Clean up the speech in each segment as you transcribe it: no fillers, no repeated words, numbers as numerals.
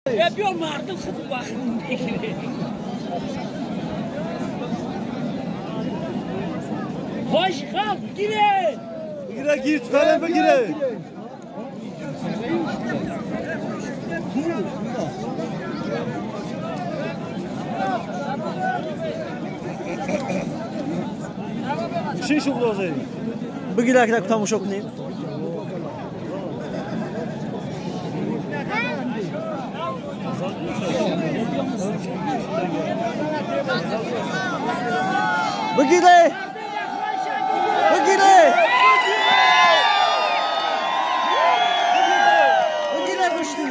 بیا مردم خود وقت میگیره. خوش خلق بگیره. بگیره گیر تره بگیره. چی شد؟ بگیره که تماشا کنیم. بگیره بگیره بگیره گوشتی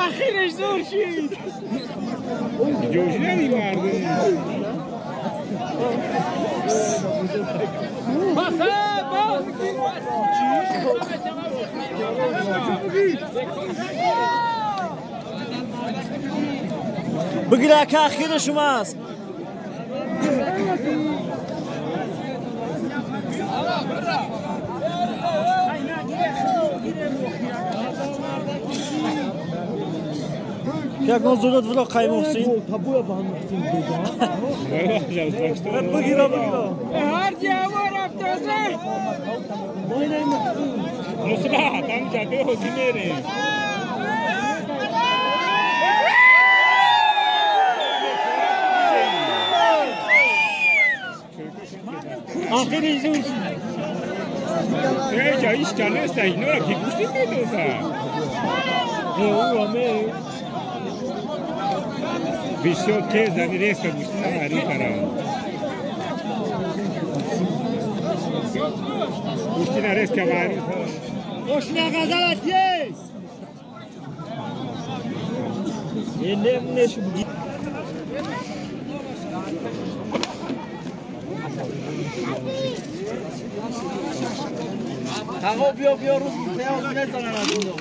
آخرش زور شد. جوش ندی مردم. بگیره که اخیر شماست. Як он зурат вро қай Муҳсин? Бигира бигира. Ҳар ҷаво рафтаса. Нусрат, ам ҷаде ҳози мерем. Охири зур. Эй, ҷа иш ҷанеста, инора ки гӯшти медоза. Бисёр тез ами резко гӯштина маъриф кара. Гӯштина резко маъриф. Ошна ғазала тез. Неш буги. Таго биё биё рӯз теоз незанам аз ино.